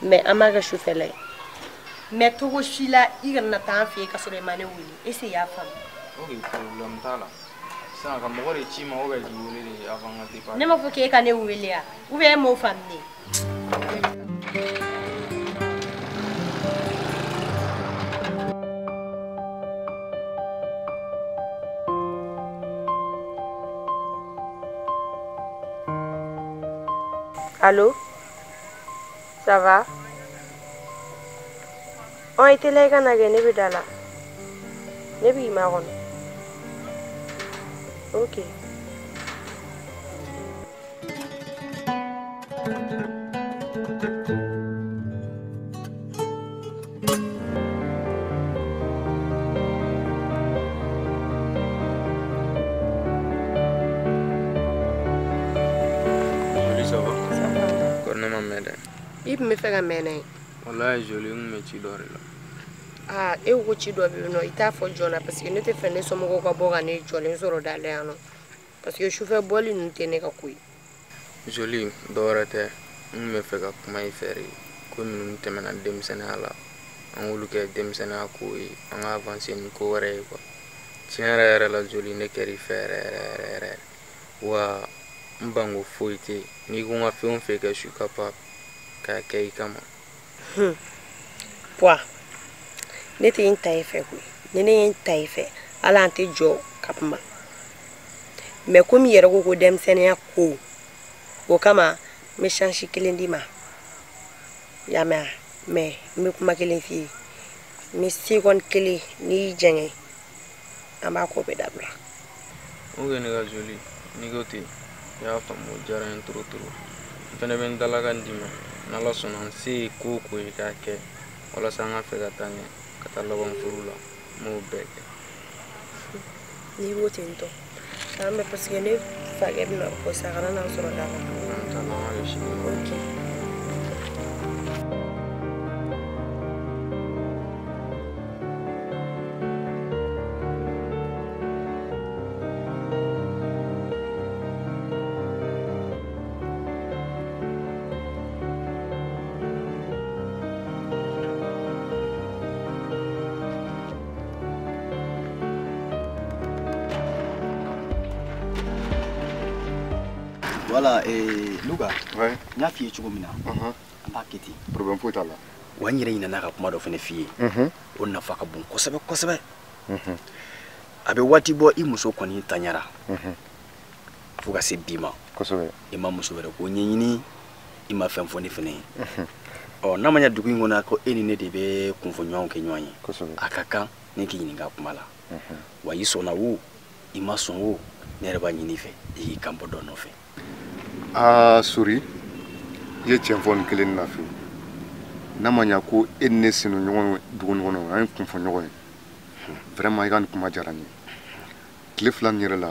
Mais an b'a kɛ sufɛla ye. Mais cogo si la i kana taa an fɛ yen ka sɔrɔ i ma ne wele. Est ce que i y'a faamu? Ok, problème t'a la. Sisan ka mɔgɔ de ci ma ou bien k'i wele de avant n ka départ. Ne m'a fɔ k'e ka ne wele ya? Ou bien e m'o faamu ne? Allô? Ça va? Ɔ i teliya i ka na kɛ ne bɛ da la. Ne b'i makɔnɔ. Ok. Joli, ça va? Ça va. Kɔri ne ma mɛn dɛ. I tun bɛ fɛ ka mɛn n'a ye. Walayi Joli, n tun bɛ ci dɔ de la. Aa e ko ci dɔ bɛ yen nɔ i t'a fɔ joona parce que ne tɛ fɛ ne somɔgɔw ka bɔ ka ne jɔlen sɔrɔ da la yan nɔ. Parce que sufɛ bɔli ninnu tɛ ne ka ko ye. Joli, dɔwɛrɛ tɛ, n tun bɛ fɛ ka kuma i fɛ de. Ko minnu tɛmɛna denmisɛnninya la, an k'olu kɛ denmisɛnninya ko ye, an ka avancer ni ko wɛrɛ ye quoi. Tiɲɛ yɛrɛ yɛrɛ la Joli, ne kɛr'i fɛ yɛrɛ yɛrɛ yɛrɛ yɛrɛ. Wa n banko foyi tɛ yen. N'i ko n ka fɛn o fɛn kɛ, je suis capable k'a kɛ i kama. Puwa, ne tɛ n ta i fɛ koyi. Ni ne ye n ta i fɛ, hali an tɛ jɔ ka kuma. Mais komi i yɛrɛ ko ko denmisɛnninya ko, o kama n bɛ chance kelen d'i ma. I y'a mɛn wa? Mais n bɛ kuma kelen f'i ye. N bɛ seconde kelen n'i y'i jɛngɛ, an b'a ko bɛɛ dabila. Ok ne ka Joli, n'i ko ten, i y'a faamu, o diyara n ye trop trop. N fɛnɛ bɛ n dalakan d'i ma. N'Ala sɔnna n se ye ko o ko ye k'a kɛ walasa an ka fɛ ka taa ɲɛ, ka taa laban furu la, n b'o bɛɛ kɛ. N'i ko ten tɔ, k'an bɛn parce que ne fakɛ bɛna bɔ sa, a kana n'an sɔrɔ da la. Problème t'a la, an ka kɛ sini. Ok. Voilà, Luka, Ouais. n y'a f'i ye cogo min na, an b'a kɛ ten. Problème foyi t'a la. Wa n yɛrɛ ɲinɛna ka kuma dɔ fana f'i ye. O nafa ka bon kosɛbɛ kosɛbɛ. A bɛ waati bɔ i muso kɔni taɲara. Fo ka se bi ma. Kosɛbɛ. I ma muso wɛrɛ ko ɲɛɲini, i ma fɛn fɔ ne fana ye. Ɔ n'a ma ɲɛ dugu in kɔnɔ ko e ni ne de bɛ kunfɔɲɔgɔnw kɛ ɲɔgɔn ye. Kosɛbɛ. A ka kan ne k'i ɲininka kuma la. Wa i sɔnna o, i ma sɔn o, ne yɛrɛ b'a ɲini i fɛ i k'i kan bɔ dɔ nɔfɛ. Aa Sori, i ye tiɲɛ fɔ nin kelen na fewu. N'a ma ɲɛ ko e ni ne sen don ɲɔgɔn ye dugu nin kɔnɔ, an ye kunfɔ ɲɔgɔn ye. Vraiment i ka nin kuma diyara n ye. Tile fila nin yɛrɛ la,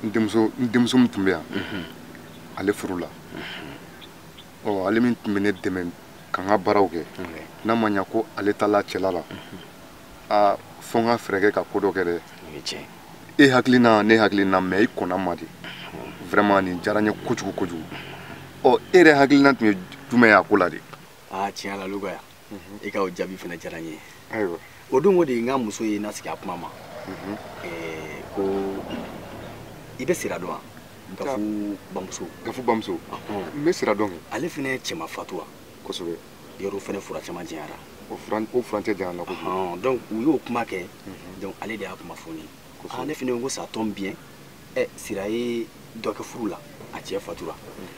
n denmuso min tun bɛ yan, ale furula. Ɔ ale min tun bɛ ne dɛmɛ ka n ka baaraw kɛ, n'a ma ɲɛ ko ale taala cɛla la, aa fo n ka fɛɛrɛ kɛ ka ko dɔ kɛ dɛ. E hakilina ne hakilina mais i kɔnna ma de. Vraiment nin diyara n ye kojugu kojugu. Ɔ e yɛrɛ hakilina tun ye jumɛn ye a ko la de? Aa tiɲɛ la Luka, i ka o jaabi fana diyara n ye. Ayiwa. O don o de ye n ka muso ye n nasigi a kuma ma. Ko i bɛ sira dɔn wa? Gafu bamuso. Gafu bamuso. N bɛ sira dɔn kɛ. Ale fana ye cɛma fatu wa? Kosɛbɛ. Yɔrɔ fana fura caman janyara. O furancɛ janyana kojugu. Donc u y'o kuma kɛ. Donc ale de y'a kuma fɔ ne ye. Kosɛbɛ. Ne fana ko ça tombe bien. Sira ye dɔ kɛ furu la, a cɛ fatura.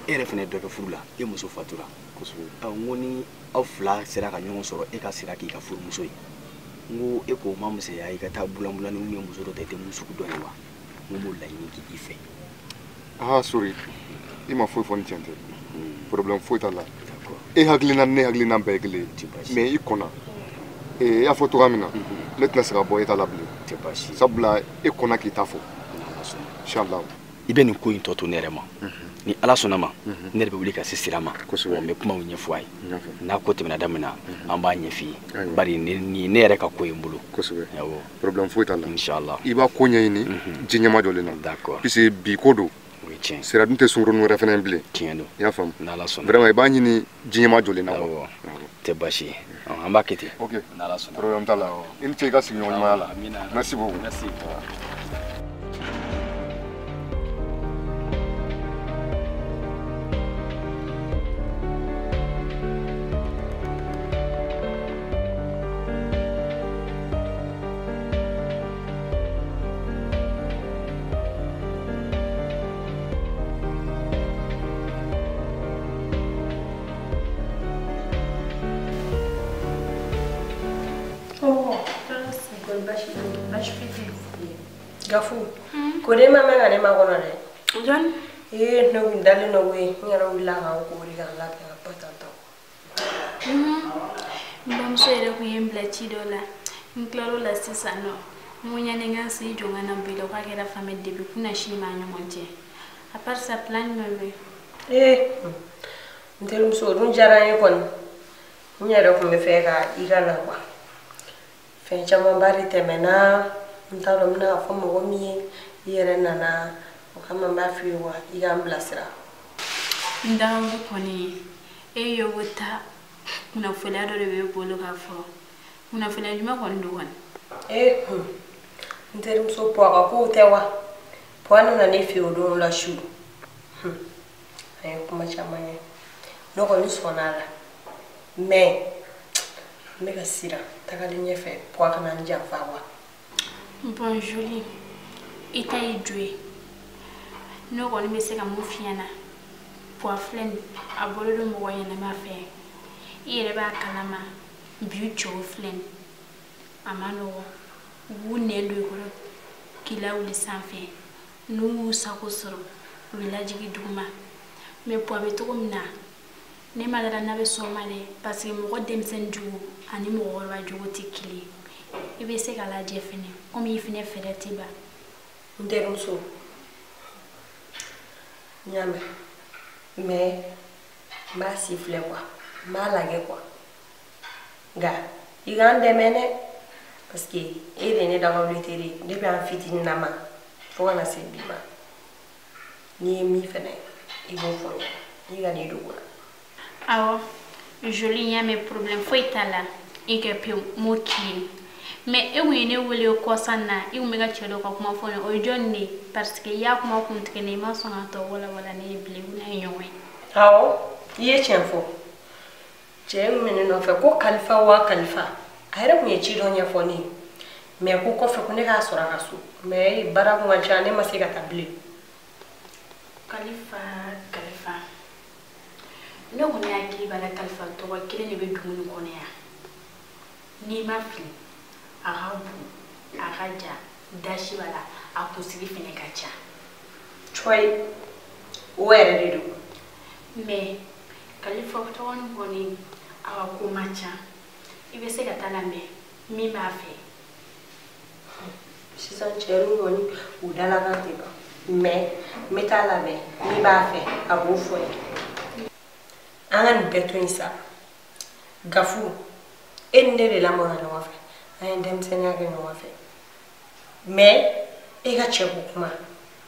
E yɛrɛ fana ye dɔ kɛ furu la, e muso fatura. Kosɛbɛ. N ko ni aw fila sera ka ɲɔgɔn sɔrɔ, e ka sira k'i ka furumuso ye. N ko e k'o ma misɛnya i ka taa bulanbulan ni muso dɔ ta i tɛ mun sugu dɔn ye wa? N ko n b'o laɲini k'i fɛ. Aa Sori, i ma foyi fɔ ni tiɲɛ tɛ. Problème foyi t'a la. E hakilina ni ne hakilina bɛɛ ye kelen ye. Mais i kɔnna. I y'a fɔ cogoya min na, ne tɛna se ka bɔ e ta la bilen. Sabula e kɔnna k'i ta fɔ. Inchallah. I bɛ nin ko in tɔ to ne yɛrɛ ma. Ni Ala sɔnna ma, ne yɛrɛ bɛ wuli ka se sira ma. Wa n bɛ kumaw ɲɛfɔ a ye. N'a ko tɛmɛna da min na, an b'a ɲɛf'i ye. Bari nin ne yɛrɛ ka ko ye n bolo. Kosɛbɛ. Awɔ. Problème foyi t'a la. Inchallah. I b'a ko ɲɛɲini ji ɲɛma jɔlen na. D'accord. Puisque bi ko don. Sira dun tɛ sunkurunin wɛrɛ fana ye bilen. Tiɲɛ don. I y'a faamu. N'Ala sɔnna. Vraiment i b'a ɲini diɲɛma jɔlen na quoi. Awɔ. Tɛ baasi ye. An b'a kɛ ten. Ok. N'Ala sɔnna. Problème t'a la. I ni ce i ka sigiɲɔgɔn ɲumanya la. Amina. Merci beaucoup. Merci. Gafu, ko de ma mɛn ka ne makɔnɔ dɛ. Jɔn? Ee, ne kun dalen dɔ koyi, n yɛrɛ wulila ka n ko de ka n labɛn ka bɔ tantɔ. N bamuso yɛrɛ kun ye n bila ci dɔ la. N tilal'o la sisan nɔ. N ko yanni n ka sigi jɔ n ka na bɔ i la, k'a kɛra fan bɛɛ depuis kunna si ma ɲɔgɔn cɛ. À part ça, plan jumɛn bɛ yen? Ee, n terimuso, o dun diyara n ye kɔni. N yɛrɛ kun bɛ fɛ ka i ka na quoi. Fɛn camanba de tɛmɛna. N t'a dɔn n bɛna fɔ mɔgɔ min ye i yɛrɛ nana o kama n b'a f'i ye wa i k'an bilasira. N dagabu kɔni e ye ko ta kunnafoniya dɔ de b'e bolo k'a fɔ kunnafoniya jumɛn kɔni don kɔni. Ee n terimuso Puwa ka kow tɛ wa Puwa nana ne fɛ yen o don la su an ye kuma caman kɛ ne kɔni sɔnna a la mais n bɛ ka siran tagalen ɲɛfɛ Puwa kana n janfa wa. Bon Jolie, i ta ye jo ye. Ne kɔni bɛ se ka mun f'i ɲɛna Puwa filɛ nin a bolo don mɔgɔ ɲɛnama fɛ i yɛrɛ b'a kalama bi cɛw filɛ nin a ma nɔgɔn u b'u nɛn don i kɔrɔ k'i lawuli sanfɛ n'u y'u sago sɔrɔ u bɛ lajigin duguma mais Puwa bɛ cogo min na ne ma dara n'a bɛ sɔn o ma dɛ parce que mɔgɔ denmisɛnnin jugu ani mɔgɔkɔrɔba jugu tɛ kelen ye. I bɛ se ka lajɛ fɛnɛ komi i fɛnɛ fɛɛrɛ tɛ ban. N terimuso n y'a mɛn mais n b'a si filɛ quoi n b'a lajɛ quoi nka i k'an dɛmɛ dɛ parce que e de ye ne dagawuli teri ye depuis an fitinin ma fo ka na se bi ma n'i ye min fɛnɛ i b'o fɔ n ɲɛna i ka n'i dogo la. Awɔ Jolie n y'a mɛn problème foyi t'a la i kɛ pewu n m'o k'i ye. Mais e kun ye ne wele kɔsan na i kun bɛ ka cɛ dɔ ka kuma fɔ ne o ye jɔn de ye parce que i y'a kuma kun tigɛ ne i ma sɔn ka tɔ walawala ne ye bilen u n'a ye ɲɔgɔn ye. Awɔ i ye tiɲɛ fɔ cɛ min bɛ ne nɔfɛ ko Kalifa wa Kalifa a yɛrɛ kun ye ci dɔ ɲɛfɔ ne ye mais ko kɔfɛ ko ne k'a sɔrɔ a ka so mais baara kun ka ca ne ma se ka taa bilen. Kalifa Kalifa ne kɔni hakili b'a la Kalifa tɔgɔ kelen de bɛ dugu nin kɔnɔ yan n'i ma fili. A ka bon a ka ja dasi b'a la a kunsigi fɛnɛ ka ca. Cɔyi o yɛrɛ de don. Mais Kalifa tɔgɔ nin kɔni a ka ko man ca i bɛ se ka taa lamɛn min b'a fɛ. Sisan cɛw kɔni u dalakan tɛ ban mais n bɛ taa lamɛn min b'a fɛ a b'o fɔ n ye. An ka nin bɛɛ to yen sa Gafu e ni ne de lamɔna ɲɔgɔn fɛ. An ye denmisɛnninya kɛ ɲɔgɔn fɛ mais e ka cɛko kuma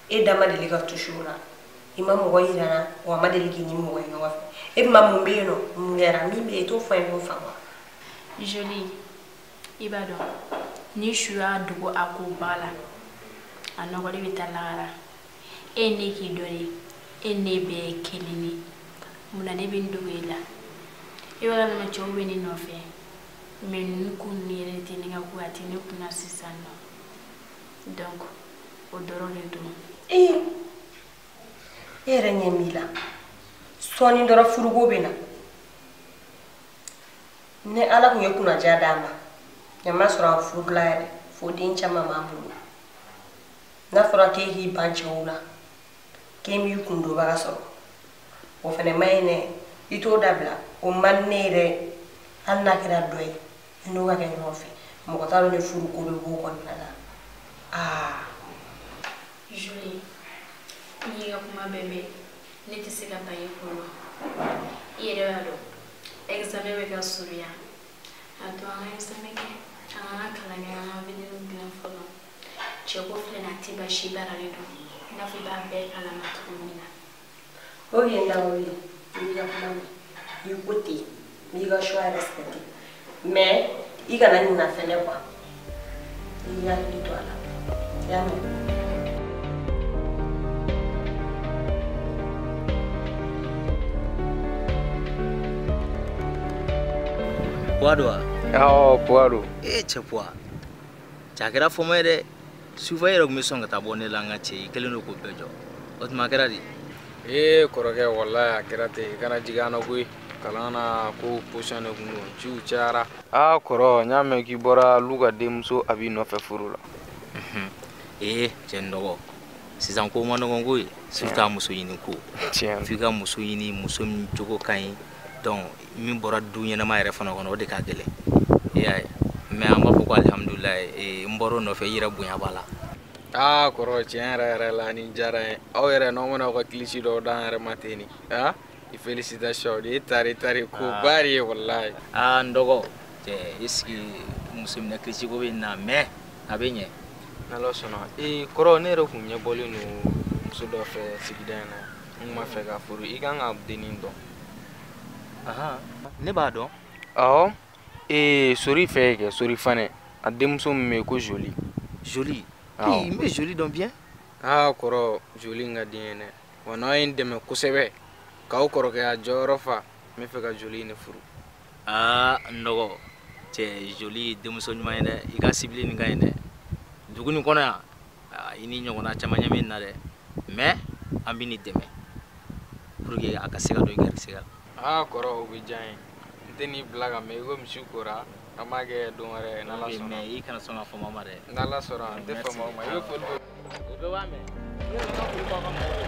e da ma deli ka tusi o la i ma mɔgɔ yira n na wa a ma deli k'i ni mɔgɔ ye ɲɔgɔn fɛ e ma mun bɛ yen nɔ mun kɛra min bɛ yen i t'o fɔ n ye k'o faamu. Jolie i b'a dɔn ni su y'a dogo a ko ba la a nɔgɔlen bɛ taa lagara e ne k'i dɔ de e ne bɛɛ ye kelen ye munna ne bɛ n dogo e la i b'a dɔn cɛw bɛ ne nɔfɛ. Mais ninnu ko ninnu yɛrɛ tɛ ne ka ko a tɛ ne kunna sisan nɔ donc o dɔrɔn de don. Ee e yɛrɛ ɲɛ b'i la sɔɔni dɔrɔn furuko bɛ na ni Ala kun ye kunnaja d'a ma ɲama sɔrɔ a furula yɛrɛ fo den caman b'an bolo n'a fɔra k'e k'i ban cɛw la k'e m'i kun donbaga sɔrɔ o fɛnɛ ma ɲi dɛ i t'o dabila o man di ne ye dɛ hali n'a kɛra dɔ ye i n'o ka kɛ ɲɔgɔn fɛ mɔgɔ t'a dɔn ni furuko bɛ b'o kɔnɔna la aa. Jolie n y'i ka kuma bɛɛ mɛn ne tɛ se ka ban i kɔrɔ i yɛrɛ b'a dɔn examen bɛ ka surunya a to an ka examen kɛ an ka kalan kɛ an ka avenir dilan fɔlɔ. Cɛ ko filɛ nin ye a tɛ baasi baara de don i n'a fɔ i b'a bɛɛ kalama cogo min na. Ok n dabɔ ye n b'i ka kuma mɛn n'i ko ten n b'i ka choix respecté mais i kana ɲina fɛnɛ quoi i k'i hakili to a la i y'a mɛn. Puwa don wa? Awɔ Puwa don. Ee cɛ Puwa cɛ a kɛra fɔma ye dɛ sufɛ e yɛrɛ tun bɛ sɔn ka taa bɔ ne la n ka cɛ i kɛlen don k'o bɛɛ jɔ o tuma a kɛra di? Ee kɔrɔkɛ walayi a kɛra ten i kana jigin an na koyi kalan na ko position de tun don ciw cayara. Aa kɔrɔ n y'a mɛn k'i bɔra Luka denmuso a b'i nɔfɛ furu la. Ee cɛ n dɔgɔ sisan ko ma nɔgɔn koyi surtout a muso ɲini ko. Tiɲɛ. F'i ka muso ɲini muso min jogo ka ɲi donc min bɔra du ɲɛnama yɛrɛ fana kɔnɔ o de ka gɛlɛn i y'a ye mais an b'a fɔ ko alihamudulilayi n bɔr'o nɔfɛ i yɛrɛ bonya b'a la. Aa kɔrɔ tiɲɛ yɛrɛ yɛrɛ la nin diyara n ye aw yɛrɛ n'aw mana aw ka kilisi dɔw d'an yɛrɛ ma ten nin ah félicitations nin ye tare tare ko ba de ye walayi. Aa n dɔgɔ cɛ i sigi muso minɛ kilisi ko bɛ na mais a bɛ ɲɛ. N'Ala sɔnna ee kɔrɔ ne yɛrɛ kun ɲɛ bɔlen don muso dɔ fɛ sigida in na n kun b'a fɛ ka furu i kan ka dennin dɔn. Ahan ne b'a dɔn. Awɔ ee Sori fɛ kɛ Sori Fanɛ a denmuso min bɛ yen ko Joli. Joli. Awɔ n bɛ Joli dɔn bien. Aa kɔrɔ Joli in ka di n ye dɛ wa n'aw ye n dɛmɛ kosɛbɛ k'aw kɔrɔkɛya jɔyɔrɔ fa n bɛ fɛ ka Joli in de furu. Aa n dɔgɔ cɛ Joli ye denmuso ɲuman ye dɛ i ka sibili nin ka ɲi dɛ dugu nin kɔnɔ yan i ni ɲɔgɔnna caman ɲɛ bɛ nin na dɛ mais an bɛ nin dɛmɛ pour que a ka se ka don i garisɛgɛ la. Aa kɔrɔ o bɛ diya n ye n tɛ n'i bila ka mɛn i ko misi kora an b'a kɛ don wɛrɛ n'Ala sɔnna. Mais i kana sɔn ka fama ma dɛ. N'Ala sɔnna n tɛ fama o ma i bɛ foli dɔ. O bɛɛ b'a mɛn. Ne yɛrɛ ka foli b'aw ka mɔgɔw ye.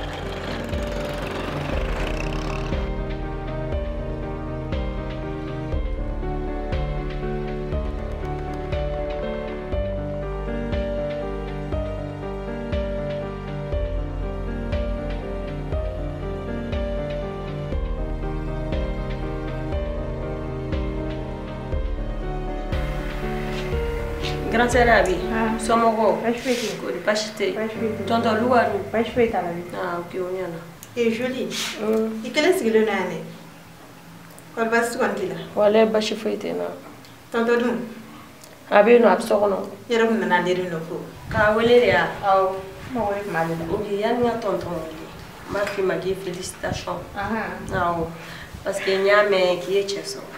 Grand sœur Abi, somɔgɔw? Baasi foyi tɛ yen. Kori baasi tɛ yen? Baasi foyi tɛ yen. Tonton Luka dun? Baasi foyi t'a la bi. Ah ok o ɲɛna. Ee Joli, i kelen sigilen don yan dɛ. Kɔri baasi kɔni t'i la? Walayi baasi foyi tɛ n na. Tonton dun? A bɛ yen nɔ a bɛ so kɔnɔ. I yɛrɛ kun nana ale de nɔfɛ o. K'a wele de wa? Awɔ, n mago de tun b'ale la. Ok yanni n ka tonton wele, n b'a f'i ma k'i félicitation. Awɔ parce que n y'a mɛn k'i ye cɛ sɔrɔ.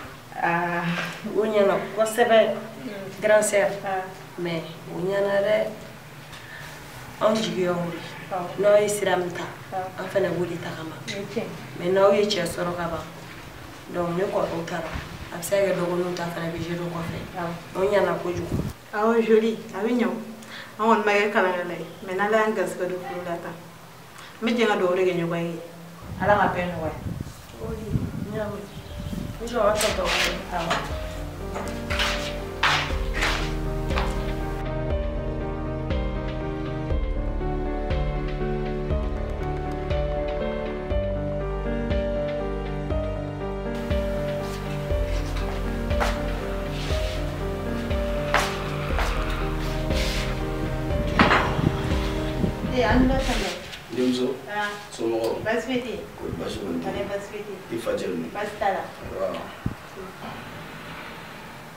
O ɲɛna kosɛbɛ. Grand sœur, mais o ɲɛna dɛ anw jigi y'aw de n'aw ye sira min ta an fana b'o de tagama mais n'aw ye cɛ sɔrɔ ka ban donc ne kɔrɔw taara a bɛ se ka kɛ dɔgɔninw ta fana bɛ gérer kɔfɛ o ɲɛna kojugu. Awɔ Joli a bɛ ɲɛ o an kɔni ma kɛ kalankɛla ye mais n'Ala y'an garisɛgɛ don furu la tan n bɛ jɛ ka dugawu de kɛ ɲɔgɔn ye Ala ka bɛɛ nɔgɔya. O de n y'a mɛn n jɔ ka tonton wele. Awɔ. Denmuso, somɔgɔw? Baasi foyi tɛ yen. Kori baasi kɔni tɛ yen? Baasi foyi tɛ yen. I fa cɛ dun? Baasi t'a la.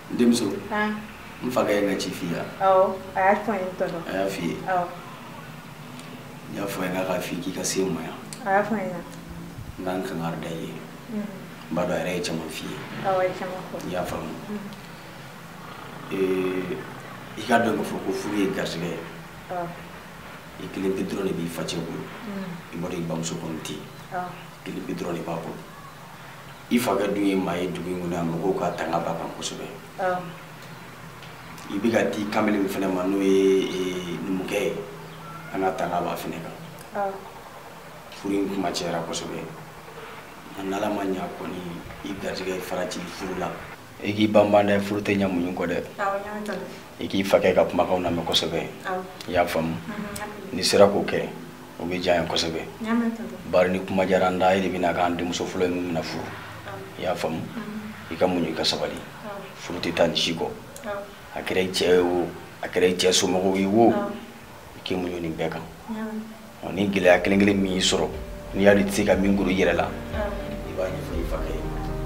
N denmuso, n fakɛ ye n ka ci f'i ye wa? Awɔ, a y'a fɔ n ye tɔntɔn. A y'a f'i ye? Awɔ. N y'a fɔ a ye k'a k'a f'i ye k'i ka se n ma yan. A y'a fɔ n ɲɛna. N ka n kankari da i ye. N b'a dɔn a yɛrɛ ye caman f'i ye. Awɔ, a ye caman fɔ. I y'a faamu? I k'a dɔn k'a fɔ ko furu ye garisɛgɛ ye. Awɔ. I kelen pe dɔrɔn de b'i facɛ bolo i b'a dɔn i bamuso kɔni tɛ yen kelen pe dɔrɔn de b'a bolo i fakɛ dun ye maa ye dugu in kɔnɔ yan mɔgɔw ka tanga b'a kan kosɛbɛ i bɛ ka di kamalen min fana ma n'o ye numukɛ ye an ka tanga b'a fana kan furu in kuma cayara kosɛbɛ nka n'Ala ma ɲa kɔni i garisɛgɛ farati furu la i k'i banban dɛ furu tɛ ɲɛ muɲu kɔ dɛ i k'i fakɛ ka kumakanw lamɛn kosɛbɛ i y'a faamu n'i sera k'o kɛ o bɛ diya n ye kosɛbɛ bari ni kuma diyara n da e de bɛna k'an denmuso fɔlɔ ye min bɛna furu i y'a faamu i ka muɲu i ka sabali furu tɛ taa nin si kɔ a kɛra i cɛ ye o a kɛra i cɛ somɔgɔw ye o K'i muɲu nin bɛɛ kan. Ɔ ni gɛlɛya kelen kelen min y'i sɔrɔ n'i y'a dɔn i tɛ se ka min goro i yɛrɛ la, i b'a ɲɛfɔ i fakɛ ye,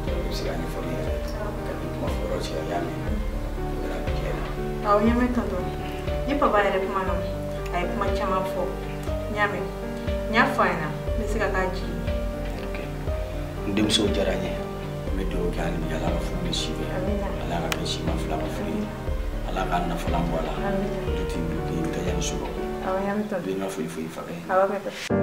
i bɛ se k'a ɲɛfɔ ne yɛrɛ ka nin kuma fɔ yɔrɔ cɛ, i y'a mɛn? O kɛra bi diya i la. Awɔ, n y'a mɛn tonton. Ni papa yɛrɛ kuma na, a ye kuma caman fɔ, n y'a mɛn, n y'a fɔ a ɲɛna, n bɛ se ka k'a jigi ye. Ok, n denmuso diyara n ye. N bɛ dugawu kɛ hali bi, Ala ka furu ni si bɛn, Ala ka kɛ si ma fila ka furu ye, Ala k'a nafalan bɔ a la. Du t'i bolo den, i bɛ taa yanni so ka bɔ. Awɔ, n y'a mɛn tonton. I bɛ n ka foli fɔ i fakɛ ye. Awɔ, n bɛ taa.